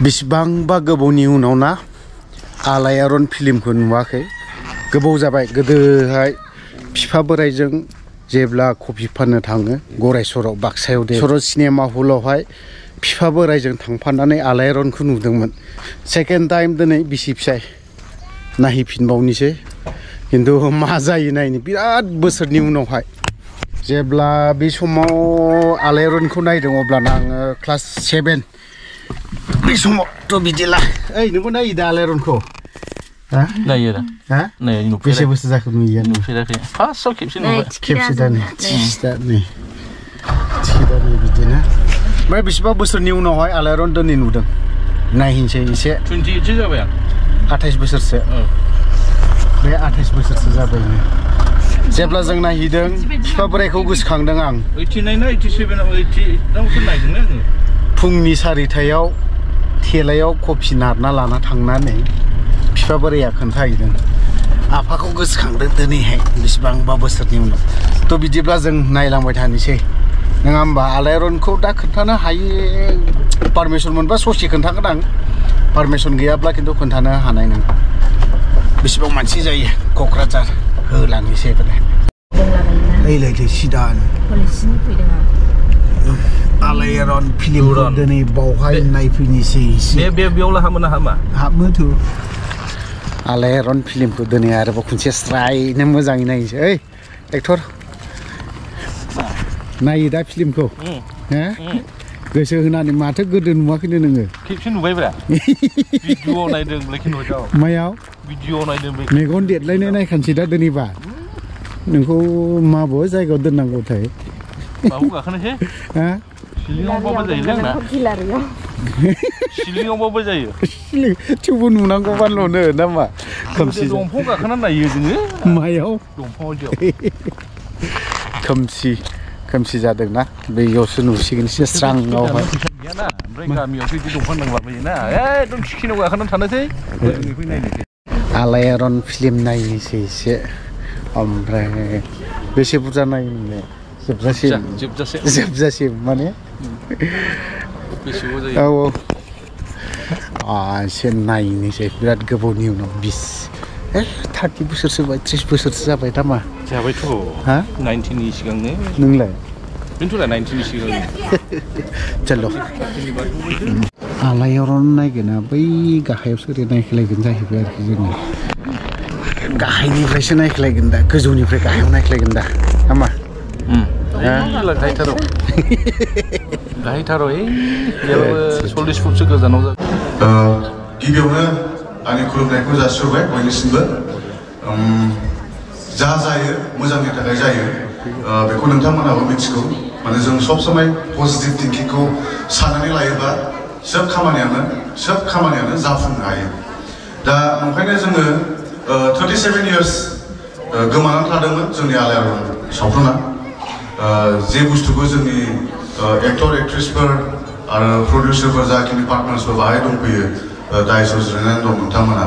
बेसेबांबा गोबावनि उनाव ना आलायारन फिल्मखौ नुवाखै गोबाव जाबाय गोदोहाय बिफा बोराइजों जेब्ला कफि फाननो थाङो गरायसराव बाक्सायाव दे सर सिनेमा हलावहाय बिफा बोराइजों थांफानानै आलायारनखौ नुदोंमोन सेकेन्ड टाइम दिनै बिसि फिसाय नायहैफिनबावनिसै खिन्थु मा जायो नायनो बिराद बोसोरनि उनावहाय जेब्ला बे समाव आलायारनखौ नायदों अब्लाना आङो क्लास 7 बे समावथ' बिदिला ओइ नोंबो नायो दा आलायारनखौ नायो दा हा नायो बेसे बोसोर जाखो नुयो नुफेराखै फार्स्टआव खेबसे नुबाय खेबसे दानो थिखिदानि बिदिनो ओमफ्राय बेसेबा बोसोरनि उनावहाय आलायारन दिनै नुदों नायहैनोसै एसे 28 सो जाबाय आं 28 बोसोरसो बे 28 बोसोरसो जाबायनो जेब्ला जों नायहैदों बिफा बोराइखौ गोसोखांदों आं 89 ना 87 आव 88 आवसो नायदोंना आङो फुंनि 4टायाव थेलायाव कफि नारना लाना थांनानै बिफा बोराइया खोन्थाहैदों आफाखौ गोसोखांदों दिनैहाय बेसेबांबा बोसोरनि उनाव थ' बिदिब्ला जों नायलांबाय थानोसै नङा होमबा आलायारनखौ दा खोन्थानो हायो पारमिसन मोनबा ससे खोन्थागोन आं पारमिसन गैयाब्ला खिन्थु खोन्थानो हानाय नङा बेसेबां मानसि जायो क'क्राझार होलांनोसै ओइलायथो सिदानो आलायारन फिल्म दिनै बावहाय नायफैनोसै बेयावला हामोना हामा हाबोथ' आलायारन फिल्मखौ दिनै आरोबाव खनसे स्रायनो मोजाङै नायनोसै ओइ एक्टर नायो दा फिल्मखौ गोसो होनानै माथो गोदो नुवाखैनो नोङो खेबसे नुबायब्रा भिडिअ नायदों लेकिन मायाव भिडिअ नायदों मेगन देरलायनाय नायखानोसै दा दिनैबा नोंखौ माबो जायगायाव दोननांगौथाय माबायाव गाखोनोसै शिलिंआवबाबो जायोलै आंना शिलिंआवबाबो जायो थेवबो नुनांगौबाल'नो ना मा खोमसि दंफाङाव गाखोना नायो जोङो मायाव दंफाङाव खोमसि जादोंना बेयावसो नुसिगोन एसे स्राङावहाय गैयाना ओमफ्राय गामियावसो बिदि दंफां नांलाबायोना एकदम थिखिनाव गाखोनानै थानोसै आलायारन फिल्म नायनोसै एसे ओमफ्राय बेसे बुरजा नायो नोंलाय जोबजासिम माने औ एसे नायनोसै बिराद गोबावनि उनाव 30 बोसोरसो 30 बोसोरसो जाबाय नामा जाबायथ' हा 19नि सिगांनो नोंलाय बेनोथ' 19नि सिगांनो चलो आलायारन नायगोना बै गाहायावसो ओरै नायख्लायगोन जाहैबाय आरोखि जोङो गाहायनिफ्रायसो नायख्लायगोन दा गोजौनिफ्राय गाहायाव नायख्लायगोन दा नामा गाहायथाराव बेयावबो 40 फुटसो गोजानाव जागोन गिबियावनो आंनि खुलुमनायखौ जासिहरबाय बयनिसिमबो जा जायो मोजांनि थाखाय जायो बेखौ नोंथांमोनाबो मिथिगौ माने जों सब समाय पजिटिभ थिंकिंखौ साननानै लायोबा सोब खामानियानो जाफुंनो हायो दा ओंखायनो जोङो 37 इयार्स गोमानानै थादोंमोन जोंनि आलायारन सावथुना जे बुस्थुखौ जोंनि एक्टर एक्ट्रेसफोर आरो प्रडिउसारफोर जाखिनि पार्टनार्सफोर बाहाय दंफैयो दायसआव जिरायनानै दं नोंथांमोना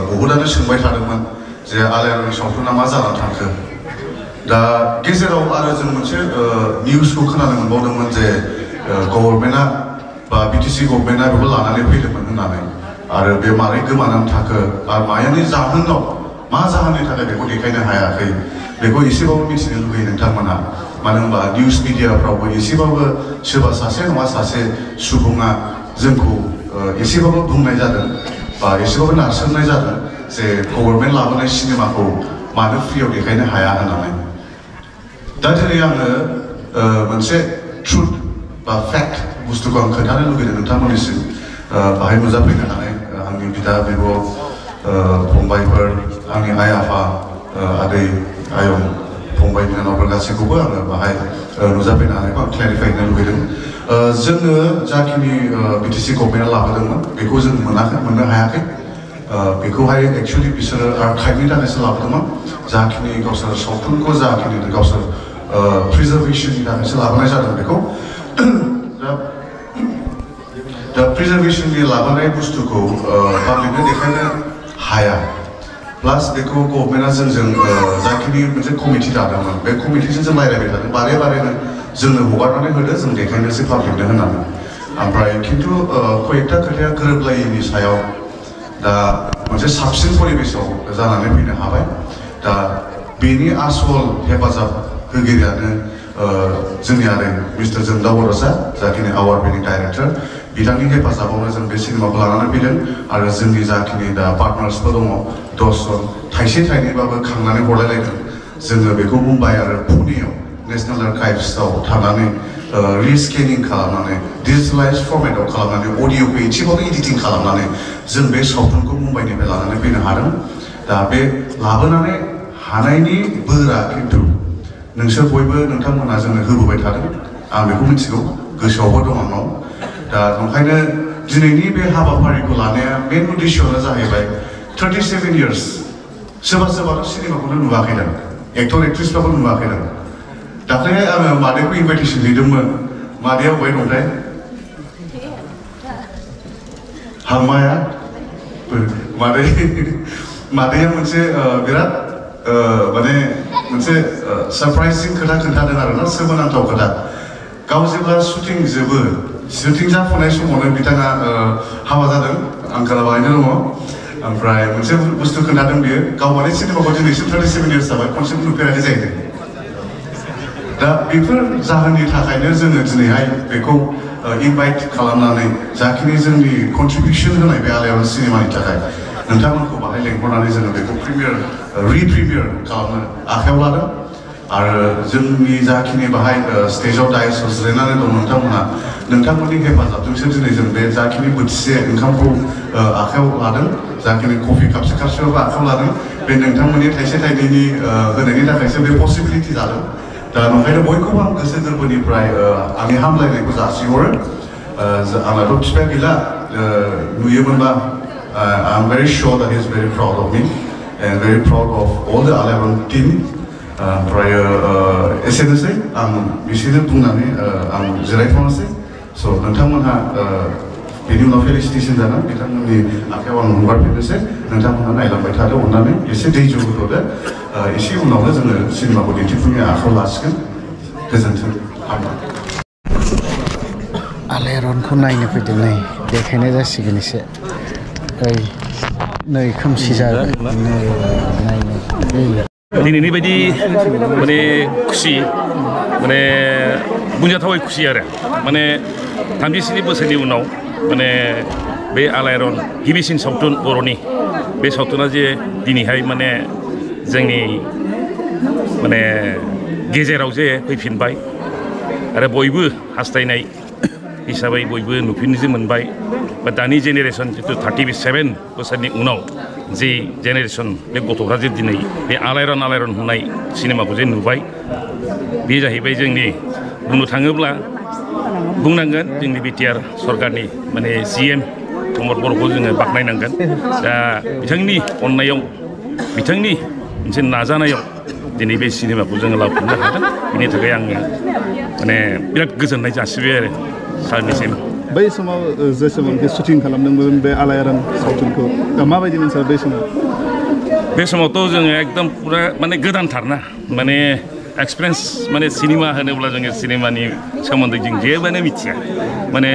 बहुतानो सोंबाय थादोंमोन जे आलायारननि सावथुना मा जानानै थांखो दा गेजेराव आरो जों मोनसे निउसखौ खोनानो मोनबावदोंमोन जे गभर्नमेन्टआ बा बिटिसि गभर्नमेन्टआ बेखौ लानानै फैदोंमोन होननानै आरो बे मारै गोमानानै थाखो आरो मायानि जाहोनाव मा जाहोननि थाखाय बेखौ देखायनो हायाखै बेखौ एसेबाबो मिथिनो लुगैयो नोंथांमोना मानो होनबा निउस मिडियाफ्रावबो एसेबाबो सोरबा सासे नङा सासे सुबुङा जोंखौ एसेबाबो बुंनाय जादों बा एसेबाबो नारसोमनाय जादों जे गभर्नमेन्ट लाबोनाय सिनेमाखौ मानो फ्रियाव देखायनो हाया होननानै दा दिनै आङो मोनसे ट्रुथ बा फेक्ट बुस्थुखौ आं खोन्थानो लुगैदों नोंथांमोननिसिम बाहाय नुजाफैनो हानाय आंनि बिदा बिब' फंबायफोर आंनि आइ आफा आदै आयं फंबाय बिनानावफोर गासैखौबो आङो बाहाय नुजाफैनो हानायखौ आं क्लेरिफाइ होनो लुगैदों जोङो जाखिनि बिटिसि गभर्नमेन्टआ लाबोदोंमोन बेखौ जों मोननो हायाखै बेखौहाय एक्सुवेलि बिसोरो आर्काइभनि थाखायसो लाबोदोंमोन जाखिनि गावसोर सावथुनखौ जाखिनि गावसोर प्रिजार्भेसननि थाखायसो लाबोनाय जादों बेखौ दा प्रिजार्भेसननि लाबोनाय बुस्थुखौ पाब्लिकनो देखायनो हाया प्लास बेखौ गभर्नमेन्टआ जोंजों जाखिनि मोनसे कमिटि दादोंमोन बे कमिटिजों जों रायज्लायबाय थादों बारे बारेनो जोंनो हगारनानै होदो जों देखायनोसै पाब्लिकनो होननानै ओमफ्राय खिन्थु कयेकटा खोथाया गोरोबलायैनि सायाव दा मोनसे साबसिन परिबेसाव जानानै फैनो हाबाय दा बेनि आसल हेफाजाब होगिरियानो जोंनि आरो मिस्टार जोंदाव बड'सा जाखिनि आवार बेनि डाइरेक्टर बिथांनि हेफाजाबावनो जों बे सिनेमाखौ लानानै फैदों आरो जोंनि जाखिनि दा पार्टनार्सफोर दङ 10 जन थाइसे थाइनैबाबो खांनानै हरलायलायदों जोङो बेखौ मुम्बाइ आरो पुनेयाव नेशनेल आर्काइभ्सआव थांनानै रिस्केनिं खालामनानै डिजिटेलाइज फर्मेटआव खालामनानै अडिअखौ एसेबाबो एडिटिं खालामनानै जों बे सावथुनखौ मुम्बाइनिफ्राय लानानै फैनो हादों दा बे लाबोनानै हानायनि बोरा खिन्थु नोंसोर बयबो नोंथांमोना जोंनो होबोबाय थादों आं बेखौ मिथिगौ गोसोआवबो दं आंनाव दा ओंखायनो दिनैनि बे हाबाफारिखौ लानाया मेन उद्देश्यआनो जाहैबाय 37 years सोरबा सोरबाथ' सिनेमाखौनो नुवाखैदां एक्टर एक्ट्रिसफ्राबो नुवाखैदां दाख्लैहाय आङो मादैखौ इनभाइटेसन लिरदोंमोन मादैया बबेहाय दंथाय हांमाया मादैया मोनसे बिराद माने मोनसे सारप्राइजिं खोथा खोन्थादों आरोना सोमोनांथाव खोथा गाव जेब्ला शुटिं जोबो शुटिं जाफुनाय समावनो बिथाङा हाबा जादों आंखाला बाहायनो दङ ओमफ्राय मोनसे बुस्थु खोन्थादों बियो गाव माने सिनेमाखौ दिनैसिम 37 years जाबाय खनसेबो नुफेराखै जाहैदों दा बेफोर जाहोननि थाखायनो जोङो दिनैहाय बेखौ इनभाइट खालामनानै जाखिनि जोंनि कन्ट्रिबिउसन होनाय बे आलायारन सिनेमानि थाखाय नोंथांमोनखौ बाहाय लेंहरनानै जोङो बेखौ रिप्रिमियार खालामनो आखायाव लादों आरो जोंनि जाखिनि बाहाय स्टेजाव डाइसआव जिरायनानै दं नोंथांमोननि हेफाजाबजोंसो दिनै जों बे जाखिनि बोथिसे ओंखामखौ आखायाव लादों जाखिनि कफि कापसेबाबो आखायाव लादों बे नोंथांमोननि थाइसे थाइनैनि होनायनि थाखायसो बे पसिबिलिटि जादों दा ओंखायनो बयखौबो आं गोसो गोरबोनिफ्राय आंनि हामलायनायखौ जासिहरो आंनाथ' बिफाया गैला नुयोमोनबा I'm very sure that he's very proud of me and very proud of all the Alayaron team. ओमफ्राय एसेनोसै आं बिसोरनो बुंनानै आं जिरायथ'नोसै स' नोंथांमोनहा बेनि उनाव फेलिसिटेसन जागोन बिथांमोननि आखायाव आं हगारफिननोसै नोंथांमोनहा नायलांबाय थादो अननानै एसे दै जौहोथ'दो एसे उनावनो जोङो सिनेमाखौ दिन्थिफुंनो आखायाव लासिगोन गोजोन्थों आलायारनखौ नायनो फैदों नै देखायनाय जासिगोन एसे नै खोमसि जागोन नायनो दिनैनि बायदि माने खुसि माने बुंजाथावै खुसि आरो माने 37 बोसोरनि उनाव माने बे आलायारन गिबिसिन सावथुन बर'नि बे सावथुना जे दिनैहाय माने जोंनि माने गेजेराव जे फैफिनबाय आरो बयबो हास्थायनाय हिसाबै बयबो नुफिननो मोनबाय बा दानि जेनेरेसन जितु 37 बोसोरनि उनाव जे जेनेरेसन बे गथ'फ्रा जे दिनै बे आलायारन होननाय सिनेमाखौ जे नुबाय बे जाहैबाय जोंनि बुंनो थाङोब्ला बुंनांगोन जोंनि बिटिआर सरकारनि माने CM प्रमद बर'खौ जोङो बाख्नायनांगोन दा बिथांनि अननायाव बिथांनि मोनसे नाजानायाव दिनै बे सिनेमाखौ जोङो लाबोफिननो हादों बिनि थाखाय आङो माने बिराद गोजोननाय जासिबाय आरो सारनिसिम बै समाव जे समाव शुटिं खालामदोंमोन बे आलायारन सावथुनखौ माबायदिमोन सार बे समावथ' जोङो एकदम पुरा माने गोदानथारना माने एक्सपिरियेन्स माने सिनेमा होनोब्ला जोङो सिनेमानि सोमोन्दै जों जेबोआनो मिथिया माने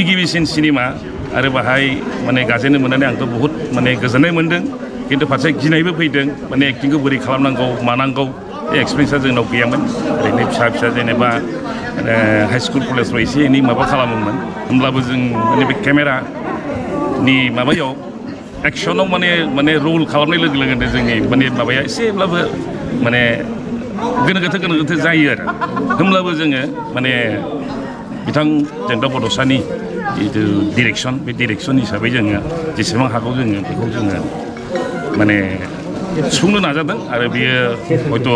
गिबिसिन सिनेमा आरो बाहाय माने गाजेननो मोननानै आंथ' बहुद माने गोजोननाय मोन्दों खिन्थु फारसे गिनायबो फैदों माने एक्टिंखौ बोरै खालामनांगौ मानांगौ बे एक्सपिरियेन्सआ जोंनाव गैयामोन ओरैनो फिसा जेनेबा हाई स्कुल कलेजफ्राव एसे एनै माबा खालामोमोन होमब्लाबो जों माने बे केमेरानि माबायाव एक्सनाव माने रल खालामनाय लोगो लोगोनो जोंनि माने माबाया एसेब्लाबो माने गोनो गोथो जायो आरो होमब्लाबो जोङो माने बिथां जोंदाव बड'सानि जितु डिरेक्सन बे डिरेक्सन हिसाबै जोङो जेसेबां हागौ जोङो बेखौ जोङो माने सुफुंनो नाजादों आरो बियो हयथ'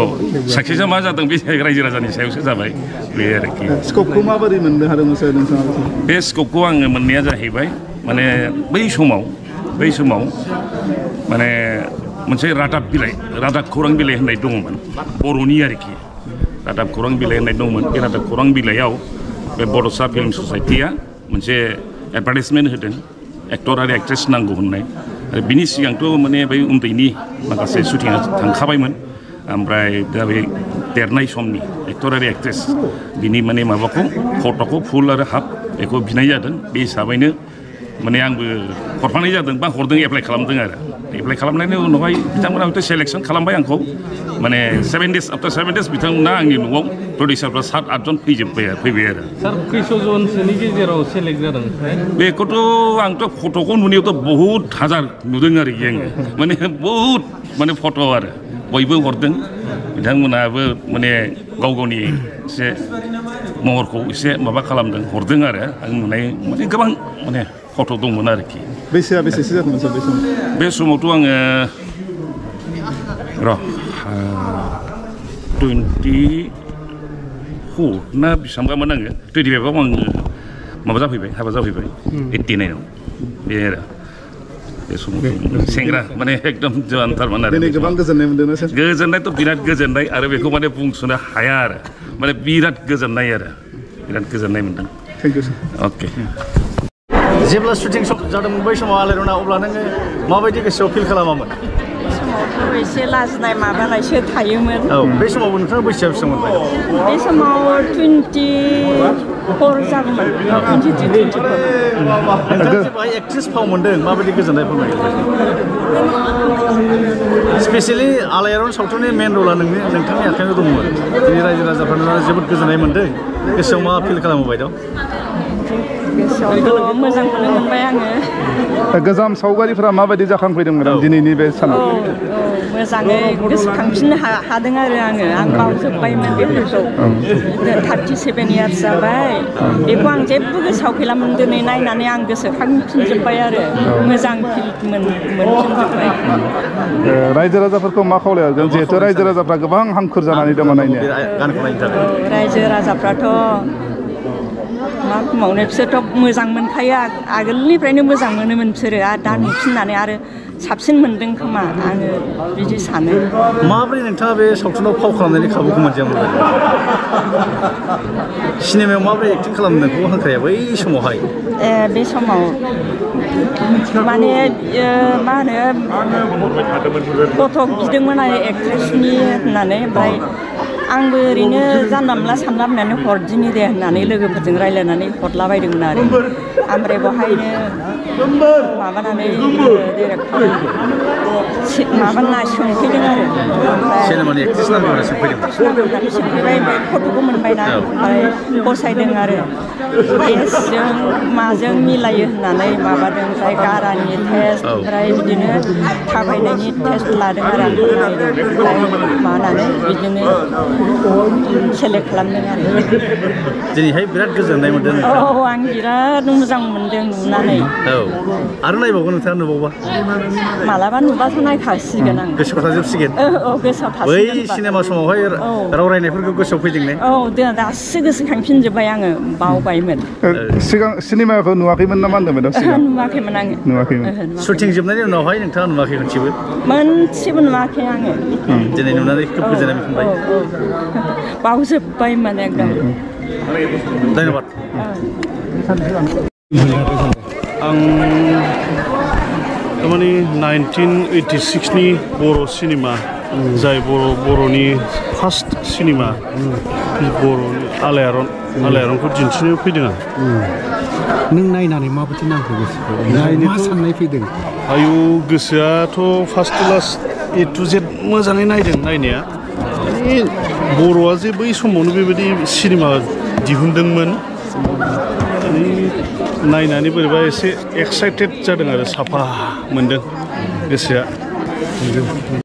साक्सेसआ मा जादों बे रायजो राजानि सायावसो जाबाय बे आरोखि स्कपखौ माबोरै मोननो हादोंमोन सार नोंथाङा बे स्कपखौ आङो मोननाया जाहैबाय माने बै समाव माने मोनसे रादाब खौरां बिलाइ होननाय दङमोन बर'नि आरोखि रादाब खौरां बिलाइ होननाय दंमोन बे रादाब खौरां बिलाइयाव बे बड'सा फिल्म ससाइटिया मोनसे एडभार्टाइजमेन्ट होदों एक्टर आरो एक्ट्रेस नांगौ होननाय आरो बिनि सिगांथ' माने बै उन्दैनि माखासे शुटिंआ थांखाबायमोन ओमफ्राय दा बे देरनाय समनि एक्टर आरो एक्ट्रेस बिनि माने माबाखौ फट'खौ फुल आरो हाफ बेखौ बिनाय जादों बे हिसाबैनो माने आंबो हरफानाय जादों बा हरदों एप्लाइ खालामदों आरो एप्लाइ खालामनायनि उनावहाय बिथांमोना हयथ' सेलेक्सन खालामबाय आंखौ माने 7 days आफ्टार 7 days बिथांमोना आंनि न'आव प्रडिउसारफ्रा 7-8 जन फैबाय आरो सार खैस'जनसोनि गेजेराव सेलेक्ट जादों बेखौथ' आंथ' फट'खौ नुनायावथ' बहुद हाजार नुदों आरोखि आङो माने बहुद माने फट' आरो बयबो हरदों बिथांमोनाबो माने गाव गावनि एसे महरखौ एसे माबा खालामदों हरदों आरो आं नुनाय माने गोबां माने फट' दंमोन आरोखि बैसोआ बेसेसो जादोंमोन सार बे समावथ' आङो र' 24 ना बेसेबांबामोन आङो 25आव आङो माबा जाफैबाय हाबा जाफैबाय 89आव बे आरो बे समाव सेंग्रा माने एकदम जवानथारमोन आरो गोबां गोजोननाय मोनदोंना सार गोजोननायथ' बिराद गोजोननाय आरो बेखौ माने बुंस'नो हाया आरो माने बिराद गोजोननाय आरो बिराद गोजोननाय मोनदों थेंक इउ सार अके जेब्ला शुटिं जादोंमोन बै समाव आलायरना अब्ला नोङो माबायदि गोसोआव फिल खालामामोन समावथ' एसे लाजिनाय माबानायसो थायोमोन औ बे समावबो नोंथाङा बैसोआ बेसेबां मोनबाय बे समाव 24 जागौमोन 23-24 नोंथाङा जेब्ला एक्ट्रेस फाव मोनदों माबायदि गोजोननाय फोरमायो स्पेसियेलि आलायारन सावथुननि मेन रला नोंथांनि आखायाव दंमोन दिनै रायजो राजाफ्रा जोबोद गोजोननाय मोनदों गोसोआव मा फिल खालामबाय दं गोसोआवथ' मोजां मोनबाय आङो गोजाम सावगारिफोरा माबायदि जाखांफैदोंमोन दिनैनि बे सानाव मोजाङै गोसोखांफिननो हादों आरो आं बावजोब्बायमोन बेफोरखौ 37 years जाबाय बेखौ आं जेबो गोसोआव गैलामोन दिनै नायनानै आं गोसोखांफिनजोब्बाय आरो मोजां फिल मोनफिनजोब्बाय रायजो राजाफोरखौ मा खावलायगोन जिहेथु रायजो राजाफ्रा गोबां हांखुर जानानै दङ नायनो रायजो राजाफ्राथ' मा बुंबावनो बिसोरथ' मोजां मोनखायो आगोलनिफ्रायनो मोजां मोनोमोन बिसोरो आरो दा नुफिननानै आरो साबसिन मोनदों खोमा आङो बिदि सानो माबोरै नोंथाङा बे सावथुनाव फाव खालामनायनि खाबुखौ मोनजायामोन सिनेमायाव माबोरै एक्टिं खालामनायखौ हांख्राया बै समावहाय बे समाव माने मा होनो फट' बिदोंमोन आरो एक्ट्रेसनि होननानै ओमफ्राय आंबो ओरैनो जानला मोनला सानला बायनानै हरदिनि दे होननानै लोगोफोरजों रायज्लायनानै हरलाबायदोंमोन आरो ओमफ्राय बेवहायनो माबानानै डिरेक्टरा माबाना सोंफैदों आरो सिनेमानि एक्ट्रेस नांगौना सोंफैबाय ओमफ्राय फट'खौ मोनबायना ओमफ्राय फसायदों आरो टेस्टजों माजों मिलायो होननानै माबादों ओमफ्राय गारानि टेस्ट ओमफ्राय बिदिनो थाबायनायनि टेस्ट लादों आरो आं नायदों ओमफ्राय मानानै बिदिनो सेलेक्ट खालामदों आरो दिनैहाय बिराद गोजोननाय मोनदों औ आं बिराद मोजां मोनदों नुनानै औ आरो नायबावगोन नोंथाङा नुबावबा मालाबा नुबाथ' नायखासिगोन आं गोसोआव थाजोबसिगोन औ गोसोआव बै थासिगोन सिनेमा समावहाय राव रायनायफोरखौ गोसोआव फैदों ने औ दासो गोसोखांफिनजोब्बाय आङो बावबायमोन सिगां सिनेमाखौ नुवाखैमोन ना मा होनदोंमोन नुवाखैमोन आङो नुवाखैमोन शुटिं जोबनायनि उनावहाय नोंथाङा नुवाखै मोनसेबो नुवाखै आङो दिनै नुनानै खोब गोजोननाय मोनबाय बावजोब्बायमोन एकदम धन्यबाद आं थारमाने 1986नि बर' सिनेमा जाय बर'नि फार्स्ट सिनेमा बर'नि आलायारनखौ दिन्थिनो फैदों आं नों नायनानै माबायदि नांखो गोसोखौ मा साननाय फैदों आयु गोसोआथ' first to last A to Z मोजाङै नायदों नायनाया माने बर'आ जे बै समावनो बेबायदि सिनेमा दिहुनदोंमोन नायनानै बोरैबा एसे एक्साइटेड जादों आरो साफा मोनदों गोसोआ